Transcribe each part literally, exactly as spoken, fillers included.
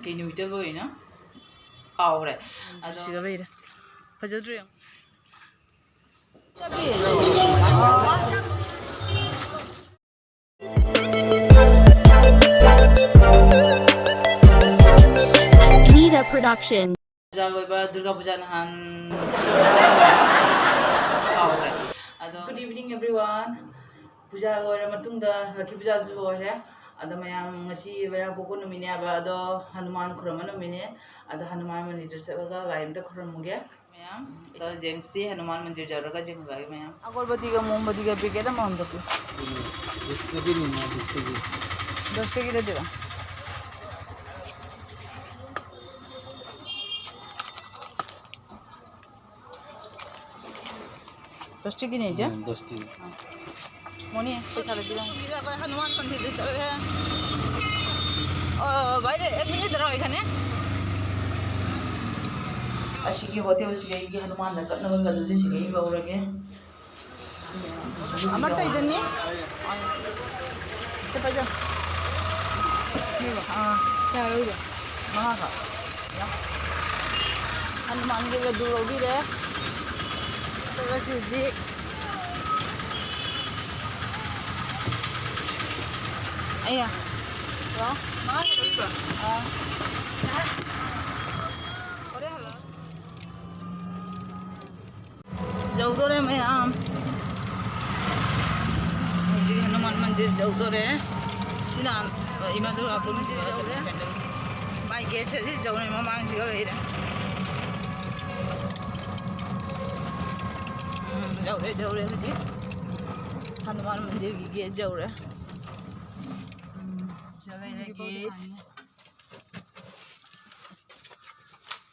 ꯀꯩ ꯅꯨꯃꯤꯠꯇꯕꯨ ꯑꯣꯏꯅꯣ? ꯀꯥꯎꯔꯦ꯫ ꯑꯗꯣ ꯁꯤꯒ ꯂꯩꯔꯦ꯫ ꯐꯖꯗ꯭ꯔꯣ ꯌꯦꯡꯉꯣ꯫ Nida Production. ꯄꯨꯖꯥ ꯑꯣꯏꯕ ꯗꯨꯔꯒꯥ ꯄꯨꯖꯥ ꯅꯍꯥꯟ ꯀꯥꯎꯈ꯭ꯔꯦ꯫ ꯑꯗꯣ good evening everyone. ꯄꯨꯖꯥ ꯂꯣꯏꯔ ꯃꯇꯨꯡꯗ ꯂꯛꯈꯤ ꯄꯨꯖꯥꯁꯨ ꯂꯣꯏꯔꯦ꯫ ꯑꯗꯣ ꯃꯌꯥꯝ ꯉꯁꯤ ꯂꯩꯕꯥꯛꯄꯣꯛꯄ ꯅꯨꯃꯤꯠꯅꯦꯕ, ꯑꯗꯣ ꯍꯅꯨꯃꯥꯟ ꯈꯨꯔꯨꯝꯕ ꯅꯨꯃꯤꯠꯅꯦ꯫ ꯑꯗꯣ ꯍꯅꯨꯃꯥꯟ ꯃꯟꯗꯤꯔꯗ ꯆꯠꯂꯒ ꯂꯥꯏ ꯑꯝꯇ ꯈꯨꯔꯨꯝꯃꯨꯒꯦ ꯃꯌꯥꯝ꯫ ꯑꯗꯣ ꯖꯦꯟꯁꯤ ꯍꯅꯨꯃꯥꯟ ꯃꯟꯗꯤꯔ ꯌꯧꯔꯒ ꯖꯦꯟ ꯍꯜꯂꯛꯑꯒꯦ ꯃꯌꯥꯝ꯫ ꯑꯒꯔꯕꯇꯤꯒ ꯃꯣꯝꯕꯇꯤꯒ packet ꯑꯃꯃꯝ ꯇꯧꯕꯤꯌꯨ꯫ ꯗꯁ ꯇꯒꯤꯅꯤꯅ, ꯗꯁ ꯇꯒꯤ꯫ ꯗꯁ ꯇꯒꯤ ꯂꯩꯗꯣꯏꯔꯣ? ꯗꯁ ꯇꯒꯤꯅꯦ ꯏꯆꯦ? ꯎꯝ, ꯗꯁ ꯇꯒꯤ꯫ ꯃꯣꯅꯤ, ꯄꯩꯁꯥ ꯂꯩꯕꯤꯔꯣ꯫ ꯑꯩꯈꯣꯏ ꯍꯅꯨꯃꯥꯟ ꯃꯟꯗꯤꯔꯗ ꯆꯠꯂꯦ꯫ ꯑ, ꯚꯥꯏ, ꯑꯦꯛ ꯃꯤꯅꯤꯠ ꯇꯔꯥ ꯑꯣꯏꯈꯅꯦ꯫ ꯑꯁꯤꯒꯤ ꯍꯣꯇꯦꯜꯁꯤꯒ ꯑꯩꯒꯤ ꯍꯅꯨꯃꯥꯟꯅ ꯀꯠꯅꯕ ꯒꯟꯗꯨꯗꯤ ꯁꯤꯒ ꯑꯩ ꯂꯧꯔꯒꯦ꯫ ꯑꯃꯠꯇ ꯏꯗꯅꯤ꯫ ꯁꯦ ꯄꯥꯏꯖ꯫ ꯑꯥ꯫ ꯀꯌꯥ ꯂꯧꯔꯤꯕ? ꯃꯉꯥꯈꯛ꯫ ꯌꯥ꯫ ꯍꯅꯨꯃꯥꯟꯒꯤ ꯂꯗꯨ ꯂꯧꯕꯤꯔꯦ꯫ ꯑꯗꯨꯒ ꯁꯤꯖꯤ꯫ ꯑꯩꯌꯥ꯫ ꯍꯜꯂꯣ? ꯃꯉꯥꯈꯛ ꯂꯧꯔꯤꯕ? ꯑꯥ꯫ ꯍꯣꯔꯦꯟ ꯍꯜꯂꯛꯑꯣ꯫ ꯌꯧꯗꯣꯔꯦ ꯃꯌꯥꯝ꯫ ꯍꯧꯖꯤꯛ ꯍꯅꯨꯃꯥꯟ ꯃꯟꯗꯤꯔ ꯌꯧꯗꯣꯔꯦ꯫ ꯁꯤꯅ ꯏꯃꯥ ꯗꯨꯔꯒꯥ ꯃꯟꯗꯤꯔ ꯌꯧꯔꯦ꯫ ꯃꯥꯏ ꯒꯦꯠꯁꯦ ꯁꯤ ꯌꯧꯔꯦ, ꯃꯃꯥꯡꯁꯤꯒ ꯂꯩꯔꯦ꯫ ꯎꯝ, ꯌꯧꯔꯦ, ꯌꯧꯔꯦ ꯍꯧꯖꯤꯛ꯫ ꯍꯅꯨꯃꯥꯟ ꯃꯟꯗꯤꯔꯒꯤ ꯒꯦꯠ ꯌꯧꯔꯦ꯫ ꯎꯝ, ꯁꯤꯗ ꯂꯩꯔꯦ ꯒꯦꯠ꯫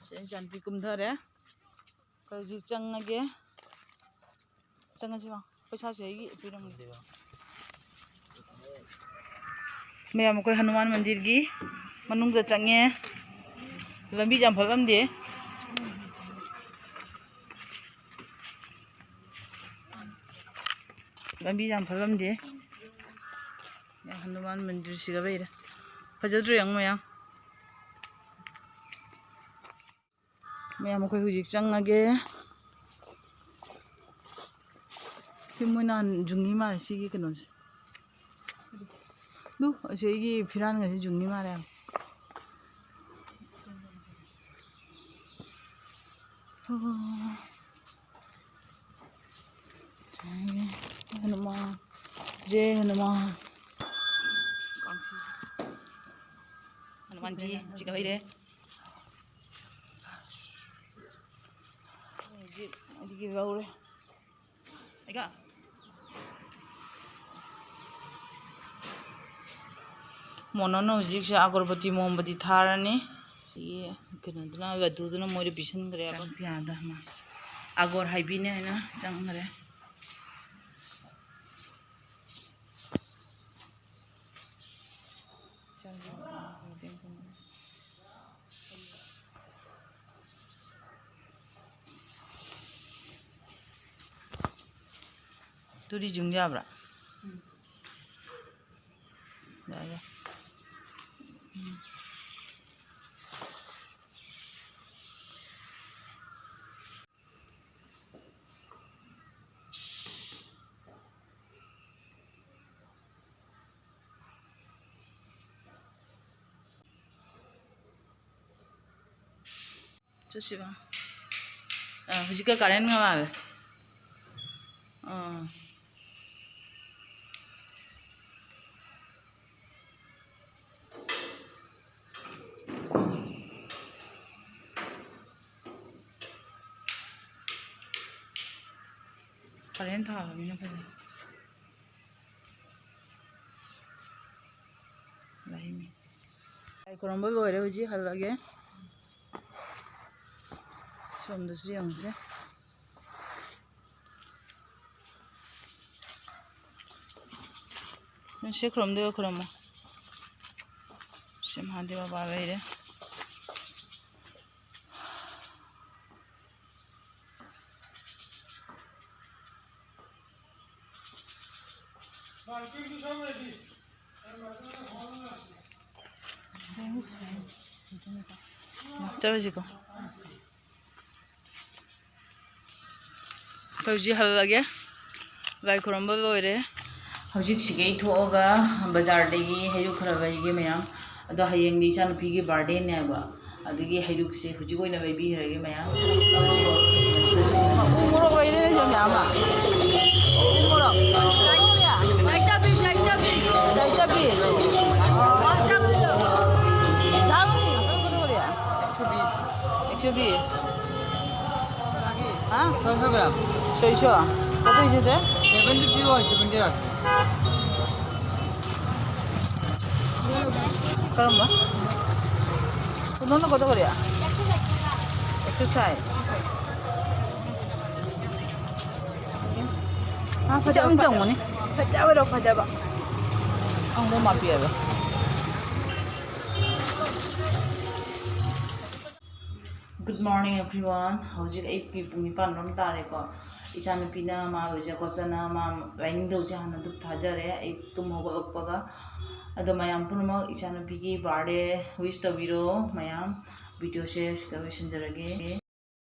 ꯁꯤ ꯏꯆꯥꯅꯨꯄꯤ ꯀꯨꯝꯊꯔꯦ꯫ ꯑꯩꯈꯣꯏ ꯍꯧꯖꯤꯛ ꯆꯪꯉꯒꯦ꯫ ꯆꯪꯉꯁꯤꯔꯣ? ꯄꯩꯁꯥꯁꯦ ꯑꯩꯒꯤ ꯄꯤꯔꯝꯒꯦ꯫ ꯃꯌꯥꯝ, ꯑꯩꯈꯣꯏ ꯍꯅꯨꯃꯥꯟ ꯃꯟꯗꯤꯔꯒꯤ ꯃꯅꯨꯡꯗ ꯆꯪꯉꯦ꯫ ꯂꯝꯕꯤꯁꯦ ꯌꯥꯝ ꯐꯠꯂꯝꯗꯦ꯫ ꯂꯝꯕꯤ ꯌꯥꯝ ꯐꯠꯂꯝꯗꯦ꯫ ꯍꯅꯨꯃꯥꯟ ꯃꯟꯗꯤꯔꯁꯤꯒ ꯂꯩꯔꯦ꯫ ꯐꯖꯗ꯭ꯔꯣ ꯌꯦꯡꯉꯨ ꯃꯌꯥꯝ? ꯃꯌꯥꯝ, ꯑꯩꯈꯣꯏ ꯍꯧꯖꯤꯛ ꯆꯪꯉꯒꯦ꯫ ꯁꯤ ꯃꯣꯏ ꯅꯍꯥꯟ ꯖꯨꯡꯉꯤ ꯃꯥꯜꯂꯦ, ꯁꯤꯒꯤ ꯀꯩꯅꯣꯁꯦ꯫ ꯑꯗꯨ, ꯑꯁꯤ ꯑꯩꯒꯤ ꯐꯤꯔꯥꯟꯒꯁꯦ ꯖꯨꯡꯉꯤ ꯃꯥꯜꯂꯦ ꯌꯥꯝ꯫ ꯑꯣ꯫ ꯖꯩ ꯍꯅꯨꯃꯥꯟ, ꯖꯩ ꯍꯅꯨꯃꯥꯟ꯫ ꯍꯅꯨꯃꯥꯟꯖꯤ ꯖꯤꯒ ꯍꯩꯔꯦ꯫ ꯍꯧꯖꯤꯛ ꯑꯗꯨꯒꯤ ꯂꯧꯔꯦ꯫ ꯑꯩꯒ ꯃꯣꯅꯣꯅ ꯍꯧꯖꯤꯛꯁꯦ ꯑꯒꯔꯕꯇꯤ ꯃꯣꯝꯕꯇꯤ ꯊꯥꯔꯅꯤ꯫ ꯑꯗꯒꯤ ꯀꯩꯅꯣꯗꯨꯅ, ꯂꯗꯨꯗꯨꯅ ꯃꯣꯏꯗ ꯄꯤꯁꯤꯟꯈ꯭ꯔꯦꯕ꯫ ꯆꯪ ꯌꯥꯗ ꯃꯥ꯫ ꯑꯒꯣꯔ ꯍꯥꯏꯕꯤꯅꯦ ꯍꯥꯏꯅ ꯆꯪꯈ꯭ꯔꯦ꯫ ꯑꯗꯨꯗꯤ ꯌꯨꯡ ꯌꯥꯕ꯭ꯔꯥ? ꯎꯝ꯫ ꯌꯥꯏ, ꯌꯥꯏ꯫ ꯎꯝ꯫ ꯆꯠꯁꯤꯕ꯫ ꯑ, ꯍꯧꯖꯤꯛꯀ ꯀꯥꯔꯦꯟ ꯉꯥꯜꯂꯦ꯫ ꯑꯥ꯫ ꯀꯥꯔꯦꯟ ꯊꯥꯕꯅꯤꯅ ꯐꯖꯅ ꯂꯩꯅꯤ꯫ ꯂꯥꯏ ꯈꯨꯔꯨꯝꯕ ꯂꯣꯏꯔꯦ, ꯍꯧꯖꯤꯛ ꯍꯜꯂꯒꯦ꯫ ꯁꯣꯝꯗꯁꯨ ꯌꯦꯡꯉꯨꯁꯦ꯫ ꯅꯪ ꯁꯤ ꯈꯨꯔꯨꯝꯗꯣꯏꯒ ꯈꯨꯔꯨꯝꯃꯣ꯫ ꯁꯤ ꯃꯍꯥꯗꯦꯕ ꯕꯕꯥ ꯂꯩꯔꯦ꯫ ꯆꯠꯂꯁꯤꯀꯣ꯫ ꯑꯩꯈꯣꯏ ꯍꯧꯖꯤꯛ ꯍꯜꯂꯒꯦ꯫ ꯂꯥꯏ ꯈꯨꯔꯨꯝꯕ ꯂꯣꯏꯔꯦ꯫ ꯍꯧꯖꯤꯛ ꯁꯤꯒꯩ ꯊꯣꯛꯑꯒ ꯕꯖꯥꯔꯗꯒꯤ ꯍꯩꯔꯨꯛ ꯈꯔ ꯂꯩꯒꯦ ꯃꯌꯥꯝ꯫ ꯑꯗꯣ ꯍꯌꯦꯡꯗꯤ ꯏꯆꯥꯅꯨꯄꯤꯒꯤ ꯕꯥꯔꯗꯦꯅꯦꯕ, ꯑꯗꯨꯒꯤ ꯍꯩꯔꯨꯛꯁꯦ ꯍꯧꯖꯤꯛ ꯑꯣꯏꯅ ꯂꯩꯕꯤꯔꯒꯦ ꯃꯌꯥꯝ꯫ ꯎ ꯃꯣꯔꯣꯛ ꯂꯩꯔꯦꯅꯦ ꯁꯦ ꯃꯌꯥꯝ ꯑꯃ꯫ ꯎ ꯃꯣꯔꯣꯛ꯫ ꯆꯥꯏꯇꯕꯤ, ꯆꯥꯏꯇꯕꯤ꯫ ꯆꯥꯏꯇꯕꯤ꯫ ꯆꯥꯕꯅꯤ꯫ ꯑꯗꯨ ꯀꯗꯧꯔꯦ? একশো বিশ। একশো বিশ। হ্যাঁ? ছয়শো গ্রাম। ছয়শো। কত হয়েছে এতে? সেভেন্টি পিওর, সেভেন্টি রাখো। ꯀꯔꯝꯕ? ꯅꯪꯅ ꯀꯗꯧꯔꯦ? ꯑꯦꯛꯁꯔꯁꯥꯏꯁ꯫ ꯏꯆꯝ ꯆꯝꯒꯅꯤ꯫ ꯐꯖꯕꯗꯣ ꯐꯖꯕ꯫ ꯑꯪꯗꯣ ꯃꯥꯄꯤ ꯍꯥꯏꯕ꯫ Good morning everyone. ꯍꯧꯖꯤꯛ ꯑꯌꯨꯛꯀꯤ ꯄꯨꯡ ꯅꯤꯄꯥꯟ ꯔꯣꯝ ꯇꯥꯔꯦꯀꯣ꯫ ꯏꯆꯥꯅꯨꯄꯤꯅ ꯃꯥ ꯂꯣꯏꯖ ꯈꯣꯠꯆꯅ ꯃꯥ ꯂꯥꯏꯅꯤꯡꯊꯧꯁꯦ ꯍꯥꯟꯅ ꯙꯨꯞ ꯊꯥꯖꯔꯦ ꯑꯌꯨꯛ ꯇꯨꯝ ꯍꯧꯒꯠꯂꯛꯄꯒ꯫ ꯑꯗꯣ ꯃꯌꯥꯝ ꯄꯨꯝꯅꯃꯛ ꯏꯆꯥꯅꯨꯄꯤꯒꯤ ꯕꯥꯔꯗꯦ ꯋꯤꯁ ꯇꯧꯕꯤꯔꯣ ꯃꯌꯥꯝ꯫ ꯚꯤꯗꯤꯑꯣꯁꯦ ꯁꯤꯗ ꯂꯣꯏꯁꯤꯟꯖꯔꯒꯦ꯫